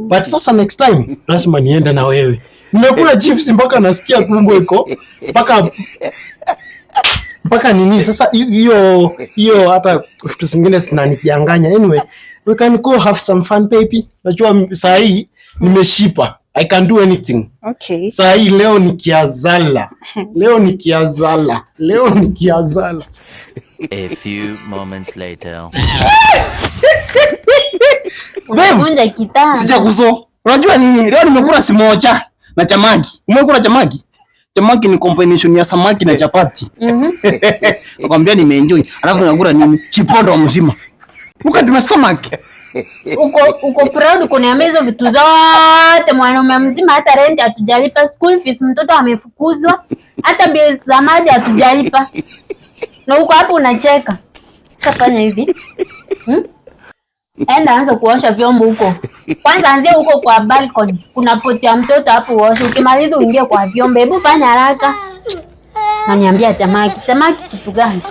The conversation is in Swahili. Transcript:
But sasa next time lazima niende na wewe. Nimekula chips mpaka nasikia tumbo iko mpaka nini sasa hiyo hiyo, hata vitu zingine zinanichanganya. Anyway, we can go have some fun, baby. Najua saa hii nimeshiba. I can do anything. Okay. Saa hii leo ni kiazala. Leo ni kiazala. Leo ni kiazala. A few moments later. Babe, Vunja kitanda. sijakuzo. Unajua nini? Leo nimekula smocha na chamaki. Umekula chamaki? Chamaki ni combination ya samaki na chapati. Nakwambia nimeenjoy. Alafu nakula nini? Chipondo mzima. Look at my stomach. Uko proud kuniambia hizo vitu zote, mwanaume mzima, hata rent hatujalipa, school fees mtoto amefukuzwa, hata bills za maji hatujalipa. Na uko hapo unacheka. Sasa fanya hivi. Enda anza kuosha vyombo huko. Kwanza anzia huko kwa balcony. Kuna poti ya mtoto hapo uoshe. Ukimaliza uingie kwa vyombo. Hebu fanya haraka. Naniambia chamaki. Chamaki kitu gani?